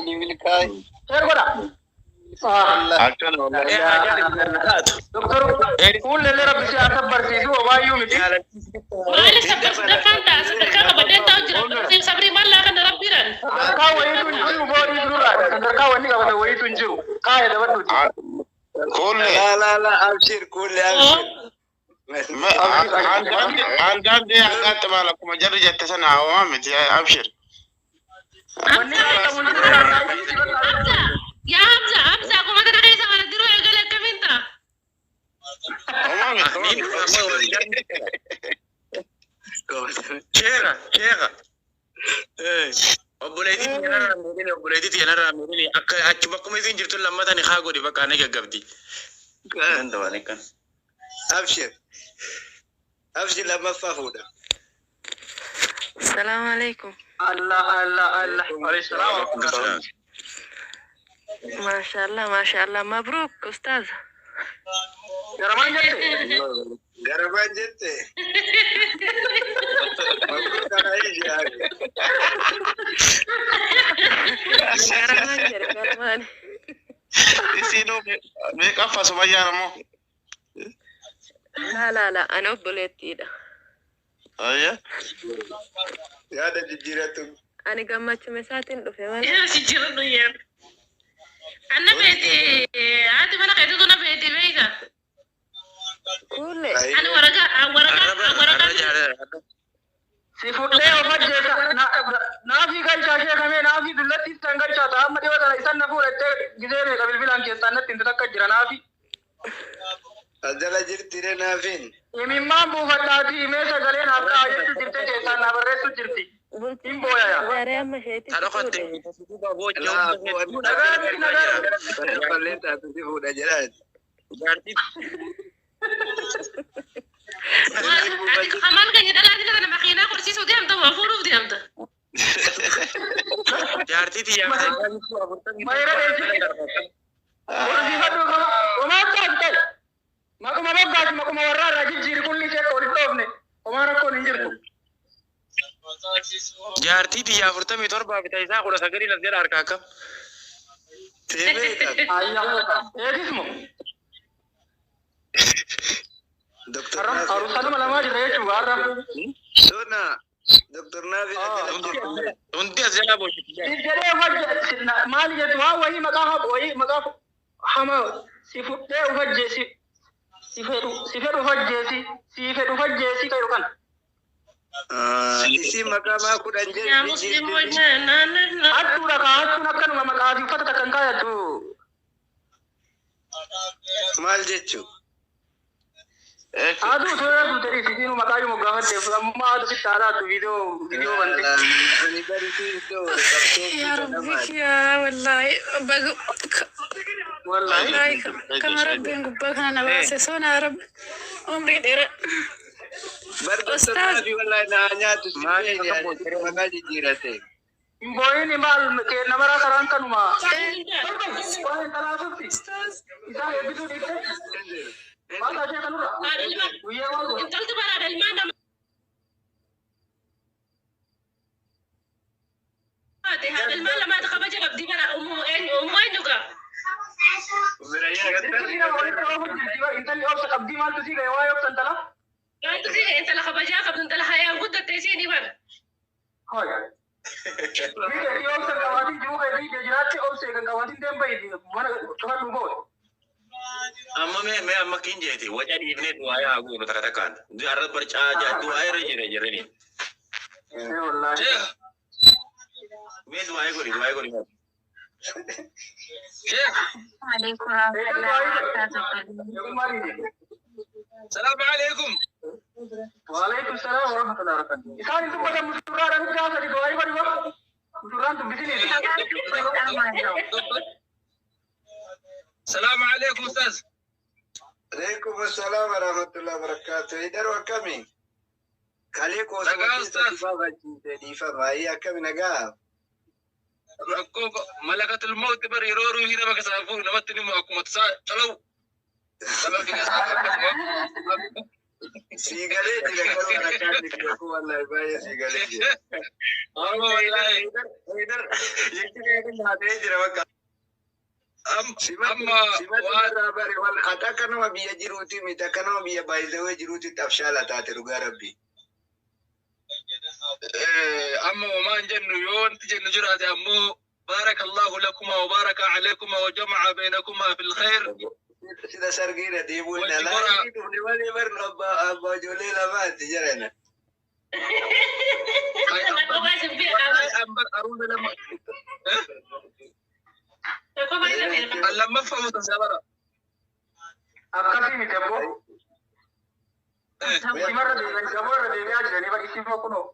Milkaa'e. Share godha. Akkana wallahi. Doktor kuullee rabbi si haa barsiisu waayyuu miti. Maali sadarkaan ta'a sadarkaa qabadheen taa'u jira. Sabrii maallaa kana rabbiidhaan. Sadarkaa wayiitu hin jiru boodii durraadha. Sadarkaa wanni qabate wayiitu hin jiru. Kaaya dabadhuuti. Kuullee. Laa laa laa abshir kuullee abshir. አንዳንዴ ያጋጥማል። Akkuma jarri jette sana hawaa miti abshir. Wanni qabamu hin jiru. Hamza yaa Hamza Hamza akkuma kana keessa mana diruu eegale akkamiin ta'a? Homaa miti homaa miti. Sheekha, sheekha. Obboleettii tiyyanarraa miidhini, obboleettii tiyyanarraa miidhini. Akka achi bakkuma isin jirtu lammata ni haa godhi bakka ni gaggabdi. Danda'an akkan. Abshir. Abshir lammaffaa fuudha. السلام عليكم. Allah Allah Allah. Alayhi salaam. ما شاء الله ما شاء الله، مبروك أستاذ. Garamaan jette. Garamaan jette. Mabruuk kana ishee. Garamaan jedhe garamaan. Isinuu meeqaffa sumayyaan ammoo? لا لا لا، أنا obboleettiidha. Ayya. Yaada jijjiiratu. Ani gammachuma isaatiin dhufe malee. Yaa si jira duyyaan. Anna beeti haati mana keetitu na beeti beeyta. Kuullee. Ani waraqaa waraqaa waraqaa. Si fuudhee of ajjeesa. Naafii galchaa sheekamee naafii dullatti isaan galchaa ta'a. Amma dhiyoo sana isan na fuudhattee gizee meeqa bilbilaan keessaan natti hin takka jira naafii. As jala jirti ree naafiin. Imimmaan buufadhaatii himee sagalee naaf ta'a jechuu jirte keessaan na barreessu jirti. Hin booyaya. Zaaree amma isheetti Ta dhokatte. fuudhe. Laa Nagaa nagaa. Ballee taatu si fuudha jedhaan. Jaartii Ati hamaan keenya dhalaa jira kana makiinaa qorsiisuu deemta moo fuudhuuf deemta? Jaartii tiyyaa. Mayra dheessite. Horsiifadhu homaa taatu ta'e. Maquma moggaati maquma warraa irraa jijjiiri kulli ishee akka walitti dhoofne. Homaa rakkoon hin jirtu. Jaartii tiyyaa 47 fi isaa 19 las jedha harka akkam. Seemeedha. Ayyaa. Eegismo. Doktor Naafi. Aruusanuma lamaa jira jechuudha har'a. Sona. Doktor Naafi as jala jirti. Hundi as jalaa booshiti. Jedhee ufajje maali jettu waan wayii maqaa wayii maqaa hama si fudhee ufajjeesi si fedhu si fedhu ufajjeesi si fedhu ufajjeesi kan kan. Isii maqaa maa 10 Yaa jedhu musliimoonni naannoo. Hattuudha kaa hattuun akkanuma maqaa fi uffata takka hin kaayattu. Maal jechuu? Aduu osoo yoo duute dhiisi isiinuu maqaa yoo moggaafatte ammaa aduu sitti haalaattu viidiyoo viidiyoo bante. Ani bari si iddoo qabsoo يا fuudha ربك namaati. يا والله بقى Wallaahi. والله كما ربي قبا كان انا بس سونا رب عمري دير. Bar Doktor أستاذ. Naafi wallahi naa nyaatu si feene maqaa jijjiirate. Hin boo'in maal namaraa karaan kanuma. Waan talaa turti. أستاذ. Isaan eebbisuu dhiifte. Maal taatee kanurra? Guyyaa waan godhu. Intalti bara ilmaan namaa. Haadha ilmaan lamaati kabaja qabdi bara ummuu eenyu ummuu eenyu gaa? Intalli nama walitti oofu jirti. Intalli obsa qabdii maaltu sii gahe waa'ee obsa intala? Maaltu sii intala kabajaa qabdu intala hayaan guddatte isiin bara. Hoy. Biyya obsa qabaatiin jiruu kee jiraatte obsa eegan qabaatiin deemba mana cufadhu booda. Amma mee mee amma kin jeeti waca dhiifnee du'aa haa goonu takka takkaan. Har'a barcaa du'aa irra jira jirani. Wallaahi. Mee du'aa godhi du'aa godhi. عليكم ورحمة الله وبركاته. السلام عليكم. وعليكم السلام ورحمة الله وبركاته. Isaan dubbatan musurraadhaan itti haasa'e du'aa godhi ba. Musurraan dubbisiniiti. السلام عليكم أستاذ. Alaikum assalam wa rahmatullahi wa barakatuh. Idaroo akkami? Kalee koosuma Nagaa, keessa Ustaaz. si baafachiise dhiifama. Ayii akkami nagaa? Rakkoo malakatul mawti bar yeroo ruuhii nama keessaa fuudhu namatti ni akkuma tasaa calawu. Nama keessaa akkasuma. Siigalee jira garuu harakaatti beeku wallahi baay'ee siigalee jira. Amma wallahi Jechi keetiin haasa'ee jira bakka. Simatti amma simatti waan irraa bari wal ati akka nama biyya jiruuti miti akka nama biyya baay'isawee jiruuti abshaala taate dhugaa rabbi. Amma homaan jennu yoo wanti jennu jiraate ammoo baarakallahu lakuma wa baaraka alaykuma wa jamaca baynakuma fil khayr. Sida sargiidha deemuu hin Wajji alaa gora. inni dhufne malee barnu abbaa abbaa ijoollee lamaati jedhana. Tokko isin beekaa. Wallahi ambar aruuza lama Tokko isa beekaa. lammaffaa mutasabara. Akkasii miti abboo. Simarra deebi'anii gamoo irra deebi'aa jiranii bari isima kunoo.